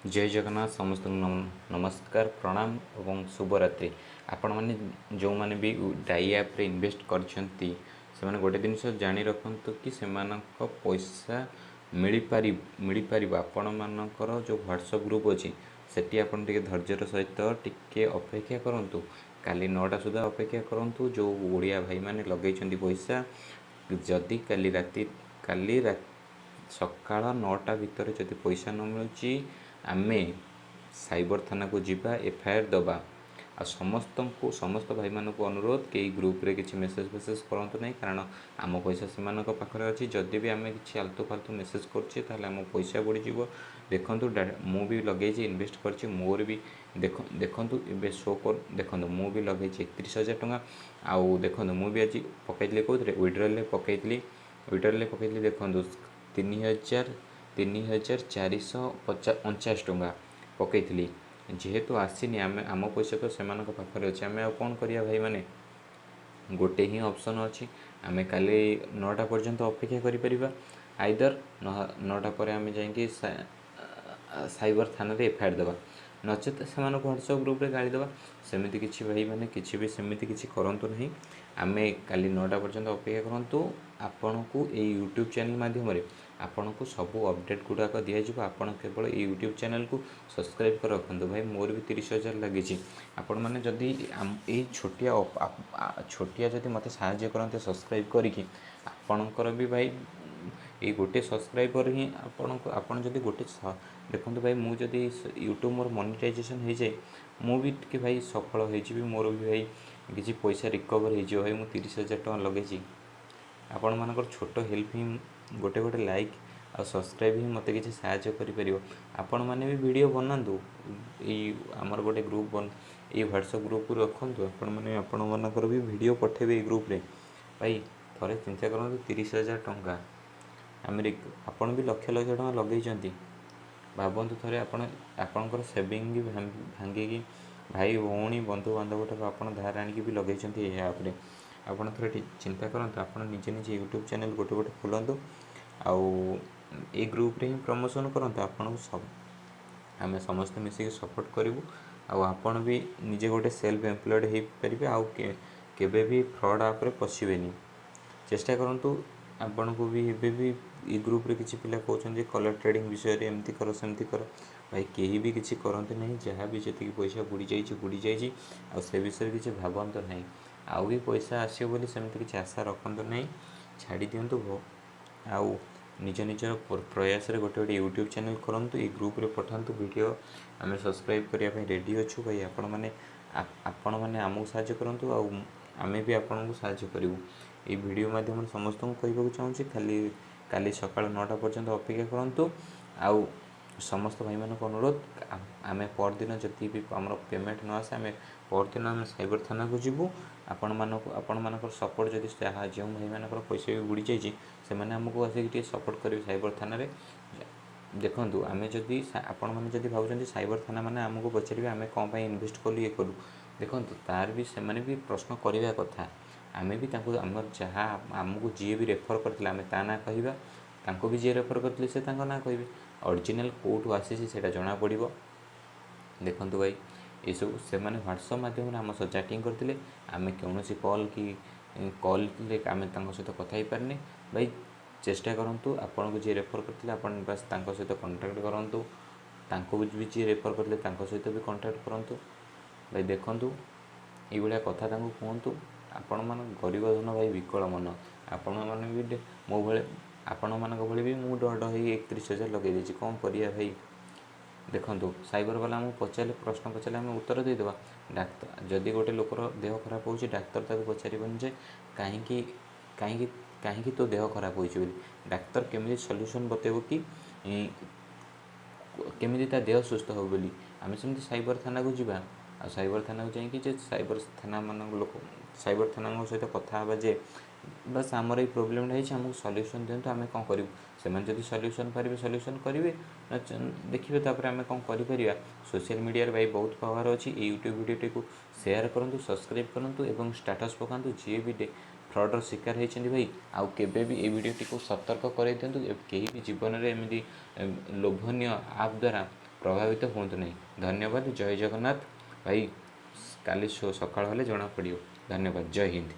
ଜୟ ଜଗନ୍ନାଥ। ସମସ୍ତଙ୍କୁ ନମସ୍କାର, ପ୍ରଣାମ ଏବଂ ଶୁଭରାତ୍ରି। ଆପଣମାନେ ଯେଉଁମାନେ ବି ଡାଇ ଆପ୍ରେ ଇନଭେଷ୍ଟ କରିଛନ୍ତି, ସେମାନେ ଗୋଟେ ଜିନିଷ ଜାଣି ରଖନ୍ତୁ କି ସେମାନଙ୍କ ପଇସା ମିଳିପାରିବ। ଆପଣମାନଙ୍କର ଯେଉଁ ହ୍ୱାଟ୍ସଆପ୍ ଗ୍ରୁପ୍ ଅଛି, ସେଠି ଆପଣ ଟିକେ ଧୈର୍ଯ୍ୟର ସହିତ ଟିକେ ଅପେକ୍ଷା କରନ୍ତୁ। କାଲି 9ଟା ସୁଦ୍ଧା ଅପେକ୍ଷା କରନ୍ତୁ। ଯେଉଁ ଓଡ଼ିଆ ଭାଇମାନେ ଲଗେଇଛନ୍ତି ପଇସା, ଯଦି କାଲି ରାତି କାଲି ସକାଳ 9ଟା ଭିତରେ ଯଦି ପଇସା ନ ମିଳୁଛି, ଆମେ ସାଇବର ଥାନାକୁ ଯିବା, ଏଫଆଇଆର୍ ଦେବା। ଆଉ ସମସ୍ତଙ୍କୁ, ସମସ୍ତ ଭାଇମାନଙ୍କୁ ଅନୁରୋଧ, କେହି ଗ୍ରୁପ୍ରେ କିଛି ମେସେଜ୍ ଫେସେଜ୍ କରନ୍ତୁ ନାହିଁ, କାରଣ ଆମ ପଇସା ସେମାନଙ୍କ ପାଖରେ ଅଛି। ଯଦି ବି ଆମେ କିଛି ଆଲତୁ ଫାଲତୁ ମେସେଜ୍ କରୁଛେ, ତାହେଲେ ଆମ ପଇସା ବୁଡ଼ିଯିବ। ଦେଖନ୍ତୁ, ମୁଁ ବି ଲଗେଇଛି, ଇନଭେଷ୍ଟ କରିଛି। ମୋର ବି ଦେଖନ୍ତୁ, ଏବେ ଶୋ କର। ଦେଖନ୍ତୁ, ମୁଁ ବି ଲଗେଇଛି 31,000 ଟଙ୍କା। ଆଉ ଦେଖନ୍ତୁ, ମୁଁ ବି ଆଜି ପକାଇଥିଲି। କେଉଁଥିରେ? ୱିଡ୍ରଲ୍ରେ ପକାଇଥିଲି। ୱିଡ୍ରଲ୍ରେ ପକାଇଥିଲି। ଦେଖନ୍ତୁ, 3,449 ଟଙ୍କା ପକାଇଥିଲି। ଯେହେତୁ ଆସିନି, ଆମେ ଆମ ପଇସା ତ ସେମାନଙ୍କ ପାଖରେ ଅଛି, ଆମେ ଆଉ କ'ଣ କରିବା ଭାଇମାନେ? ଗୋଟେ ହିଁ ଅପସନ୍ ଅଛି, ଆମେ କାଲି 9ଟା ପର୍ଯ୍ୟନ୍ତ ଅପେକ୍ଷା କରିପାରିବା। ଆଇଦର 9ଟା ପରେ ଆମେ ଯାଇକି ସାଇବର ଥାନାରେ ଏଫଆଇଆର୍ ଦେବା, ନଚେତ ସେମାନଙ୍କୁ ହ୍ୱାଟ୍ସଆପ୍ ଗ୍ରୁପ୍ରେ ଗାଳି ଦେବା। ସେମିତି କିଛି ଭାଇମାନେ କିଛି ବି ସେମିତି କିଛି କରନ୍ତୁ ନାହିଁ। ଆମେ କାଲି 9ଟା ପର୍ଯ୍ୟନ୍ତ ଅପେକ୍ଷା କରନ୍ତୁ। ଆପଣଙ୍କୁ ଏଇ ୟୁଟ୍ୟୁବ୍ ଚ୍ୟାନେଲ୍ ମାଧ୍ୟମରେ ଆପଣଙ୍କୁ ସବୁ ଅପଡ଼େଟ୍ ଗୁଡ଼ାକ ଦିଆଯିବ। ଆପଣ କେବଳ ଏଇ ୟୁଟ୍ୟୁବ୍ ଚ୍ୟାନେଲ୍କୁ ସବସ୍କ୍ରାଇବ୍ କରି ରଖନ୍ତୁ। ଭାଇ, ମୋର ବି 30,000 ଲାଗିଛି। ଆପଣମାନେ ଯଦି ଏଇ ଛୋଟିଆ ଛୋଟିଆ ଯଦି ମୋତେ ସାହାଯ୍ୟ କରନ୍ତେ ସବସ୍କ୍ରାଇବ୍ କରିକି, ଆପଣଙ୍କର ବି ଭାଇ ଏଇ ଗୋଟେ ସବସ୍କ୍ରାଇବର୍ ହିଁ ଆପଣଙ୍କୁ, ଆପଣ ଯଦି ଗୋଟେ, ଦେଖନ୍ତୁ ଭାଇ, ମୁଁ ଯଦି ୟୁଟ୍ୟୁବ୍ ମୋର ମନିଟାଇଜେସନ୍ ହେଇଯାଏ, ମୁଁ ବି ଟିକେ ଭାଇ ସଫଳ ହେଇଯିବି। ମୋର ବି ଭାଇ କିଛି ପଇସା ରିକଭର୍ ହେଇଯିବ। ଭାଇ, ମୁଁ 30,000 ଟଙ୍କା ଲଗେଇଛି। ଆପଣମାନଙ୍କର ଛୋଟ ହେଲ୍ପ ହିଁ, ଗୋଟେ ଗୋଟେ ଲାଇକ୍ ଆଉ ସବସ୍କ୍ରାଇବ୍ ହିଁ ମୋତେ କିଛି ସାହାଯ୍ୟ କରିପାରିବ। ଆପଣମାନେ ବି ଭିଡ଼ିଓ ବନାନ୍ତୁ। ଏଇ ଆମର ଗୋଟେ ଗ୍ରୁପ୍ ବନ ଏଇ ହ୍ୱାଟ୍ସଆପ୍ ଗ୍ରୁପ୍କୁ ରଖନ୍ତୁ। ଆପଣମାନେ ଆପଣମାନଙ୍କର ବି ଭିଡ଼ିଓ ପଠାଇବେ ଏଇ ଗ୍ରୁପ୍ରେ। ଭାଇ, ଥରେ ଚିନ୍ତା କରନ୍ତୁ, 30,000 ଟଙ୍କା ଆମେ, ଆପଣ ବି ଲକ୍ଷ ଲକ୍ଷ ଟଙ୍କା ଲଗେଇଛନ୍ତି। ଭାବନ୍ତୁ ଥରେ, ଆପଣ ଆପଣଙ୍କର ସେଭିଙ୍ଗ ବି ଭାଙ୍ଗିକି, ଭାଇ, ଭଉଣୀ, ବନ୍ଧୁବାନ୍ଧବ ଠାରୁ ଆପଣ ଧାର ଆଣିକି ବି ଲଗେଇଛନ୍ତି ଏହି ଆପ୍ରେ। ଆପଣ ଥରେ ଚିନ୍ତା କରନ୍ତୁ। ଆପଣ ନିଜେ ନିଜେ ୟୁଟ୍ୟୁବ୍ ଚ୍ୟାନେଲ୍ ଗୋଟେ ଗୋଟେ ଖୋଲନ୍ତୁ ଆଉ ଏଇ ଗ୍ରୁପ୍ରେ ହିଁ ପ୍ରମୋସନ୍ କରନ୍ତୁ। ଆପଣଙ୍କୁ ସବୁ ଆମେ ସମସ୍ତେ ମିଶିକି ସପୋର୍ଟ କରିବୁ ଆଉ ଆପଣ ବି ନିଜେ ଗୋଟେ ସେଲ୍ଫ ଏମ୍ପ୍ଲଏଡ଼୍ ହେଇପାରିବେ। ଆଉ କେବେ ବି ଫ୍ରଡ଼୍ ଆପ୍ରେ ପଶିବେନି, ଚେଷ୍ଟା କରନ୍ତୁ। ଆପଣଙ୍କୁ ବି ଏବେ ବି ଏଇ ଗ୍ରୁପ୍ରେ କିଛି ପିଲା କହୁଛନ୍ତି କଲର୍ ଟ୍ରେଡ଼ିଂ ବିଷୟରେ, ଏମିତି କର, ସେମିତି କର। ଭାଇ, କେହି ବି କିଛି କରନ୍ତି ନାହିଁ। ଯାହା ବି ଯେତିକି ପଇସା ବୁଡ଼ି ଯାଇଛି, ବୁଡ଼ି ଯାଇଛି। ଆଉ ସେ ବିଷୟରେ କିଛି ଭାବନ୍ତୁ ନାହିଁ। ଆଉ ବି ପଇସା ଆସିବ ବୋଲି ସେମିତି କିଛି ଆଶା ରଖନ୍ତୁ ନାହିଁ। ଛାଡ଼ି ଦିଅନ୍ତୁ ଆଉ ନିଜ ନିଜର ପ୍ରୟାସରେ ଗୋଟେ ଗୋଟେ ୟୁଟ୍ୟୁବ୍ ଚ୍ୟାନେଲ୍ କରନ୍ତୁ। ଏଇ ଗ୍ରୁପ୍ରେ ପଠାନ୍ତୁ ଭିଡ଼ିଓ। ଆମେ ସବସ୍କ୍ରାଇବ୍ କରିବା ପାଇଁ ରେଡ଼ି ଅଛୁ। ଭାଇ, ଆପଣମାନେ ଆପଣମାନେ ଆମକୁ ସାହାଯ୍ୟ କରନ୍ତୁ ଆଉ ଆମେ ବି ଆପଣଙ୍କୁ ସାହାଯ୍ୟ କରିବୁ। ଏଇ ଭିଡ଼ିଓ ମାଧ୍ୟମରେ ସମସ୍ତଙ୍କୁ କହିବାକୁ ଚାହୁଁଛି, ଖାଲି କାଲି ସକାଳ 9ଟା ପର୍ଯ୍ୟନ୍ତ ଅପେକ୍ଷା କରନ୍ତୁ। ଆଉ ସମସ୍ତ ଭାଇମାନଙ୍କୁ ଅନୁରୋଧ, ଆମେ ପରଦିନ ଯଦି ବି ଆମର ପେମେଣ୍ଟ ନ ଆସେ, ଆମେ ପରଦିନ ଆମେ ସାଇବର ଥାନାକୁ ଯିବୁ। ଆପଣମାନଙ୍କୁ, ଆପଣମାନଙ୍କର ସପୋର୍ଟ ଯଦି ଯାହା, ଯେଉଁ ଭାଇମାନଙ୍କର ପଇସା ବି ବୁଡ଼ି ଯାଇଛି, ସେମାନେ ଆମକୁ ଆସିକି ଟିକେ ସପୋର୍ଟ କରିବେ ସାଇବର ଥାନାରେ। ଦେଖନ୍ତୁ, ଆମେ ଯଦି, ଆପଣମାନେ ଯଦି ଭାବୁଛନ୍ତି ସାଇବର ଥାନା ମାନେ ଆମକୁ ପଚାରିବେ ଆମେ କ'ଣ ପାଇଁ ଇନଭେଷ୍ଟ କଲୁ, ଇଏ କଲୁ, ଦେଖନ୍ତୁ, ତାର ବି ସେମାନେ ବି ପ୍ରଶ୍ନ କରିବା କଥା। ଆମେ ବି ତାଙ୍କୁ ଆମର ଯାହା ଆମକୁ ଯିଏ ବି ରେଫର୍ କରିଥିଲା, ଆମେ ତା ନାଁ କହିବା। ତାଙ୍କୁ ବି ଯିଏ ରେଫର୍ କରିଥିଲେ, ସେ ତାଙ୍କ ନାଁ କହିବେ। ଅରିଜିନାଲ୍ କେଉଁଠୁ ଆସିଛି, ସେଇଟା ଜଣାପଡ଼ିବ। ଦେଖନ୍ତୁ ଭାଇ, ଏସବୁ ସେମାନେ ହ୍ୱାଟ୍ସଆପ୍ ମାଧ୍ୟମରେ ଆମ ସହ ଚାଟିଂ କରିଥିଲେ। ଆମେ କୌଣସି କଲ୍ କି କଲ୍ରେ ଆମେ ତାଙ୍କ ସହିତ କଥା ହେଇପାରିନି। ଭାଇ, ଚେଷ୍ଟା କରନ୍ତୁ, ଆପଣଙ୍କୁ ଯିଏ ରେଫର୍ କରିଥିଲେ, ଆପଣ ବାସ୍ ତାଙ୍କ ସହିତ କଣ୍ଟାକ୍ଟ କରନ୍ତୁ। ତାଙ୍କୁ ବି ଯିଏ ରେଫର୍ କରିଥିଲେ, ତାଙ୍କ ସହିତ ବି କଣ୍ଟାକ୍ଟ କରନ୍ତୁ। ଭାଇ, ଦେଖନ୍ତୁ, ଏଇଭଳିଆ କଥା ତାଙ୍କୁ କୁହନ୍ତୁ। ଆପଣମାନେ ଗରିବ ଧନ ଭାଇ, ବିକଳ ମନ। ଆପଣମାନେ ବି ମୋ ଭଳି, ଆପଣମାନଙ୍କ ଭଳି ବି ମୁଁ ଡହ ଡହ ହେଇ 31,000 ଲଗେଇ ଦେଇଛି। କ'ଣ କରିବା ଭାଇ? ଦେଖନ୍ତୁ, ସାଇବର ବାଲା ଆମକୁ ପଚାରିଲେ, ପ୍ରଶ୍ନ ପଚାରିଲେ ଆମେ ଉତ୍ତର ଦେଇଦେବା। ଡାକ୍ତର, ଯଦି ଗୋଟେ ଲୋକର ଦେହ ଖରାପ ହେଉଛି, ଡାକ୍ତର ତାକୁ ପଚାରିବନି ଯେ କାହିଁକି କାହିଁକି କାହିଁକି ତୋ ଦେହ ଖରାପ ହୋଇଛି ବୋଲି। ଡାକ୍ତର କେମିତି ସଲ୍ୟୁସନ୍ ବତେଇବ କି କେମିତି ତା ଦେହ ସୁସ୍ଥ ହେବ ବୋଲି। ଆମେ ସେମିତି ସାଇବର ଥାନାକୁ ଯିବା ଆଉ ସାଇବର ଥାନାକୁ ଯାଇକି ଯେ ସାଇବର ଥାନାମାନଙ୍କ ଲୋକ, ସାଇବର ଥାନାଙ୍କ ସହିତ କଥା ହେବା ଯେ ବାସ୍ ଆମର ଏଇ ପ୍ରୋବ୍ଲେମଟା ହେଇଛି, ଆମକୁ ସଲ୍ୟୁସନ୍ ଦିଅନ୍ତୁ, ଆମେ କ'ଣ କରିବୁ? ସେମାନେ ଯଦି ସଲ୍ୟୁସନ୍ ପାରିବେ, ସଲ୍ୟୁସନ୍ କରିବେ। ଦେଖିବେ ତାପରେ ଆମେ କ'ଣ କରିପାରିବା। ସୋସିଆଲ ମିଡ଼ିଆରେ ଭାଇ ବହୁତ ପାୱାର ଅଛି। ଏଇ ୟୁଟ୍ୟୁବ୍ ଭିଡ଼ିଓଟିକୁ ସେୟାର କରନ୍ତୁ, ସବସ୍କ୍ରାଇବ୍ କରନ୍ତୁ ଏବଂ ଷ୍ଟାଟସ୍ ପକାନ୍ତୁ। ଯିଏ ବି ଫ୍ରଡ଼ର ଶିକାର ହେଇଛନ୍ତି ଭାଇ, ଆଉ କେବେ ବି ଏଇ ଭିଡ଼ିଓଟିକୁ ସତର୍କ କରାଇ ଦିଅନ୍ତୁ। କେହି ବି ଜୀବନରେ ଏମିତି ଲୋଭନୀୟ ଆପ୍ ଦ୍ୱାରା ପ୍ରଭାବିତ ହୁଅନ୍ତୁ ନାହିଁ। ଧନ୍ୟବାଦ, ଜୟ ଜଗନ୍ନାଥ ଭାଇ। କାଲି ସକାଳ ହେଲେ ଜଣାପଡ଼ିବ। ଧନ୍ୟବାଦ, ଜୟ ହିନ୍ଦ।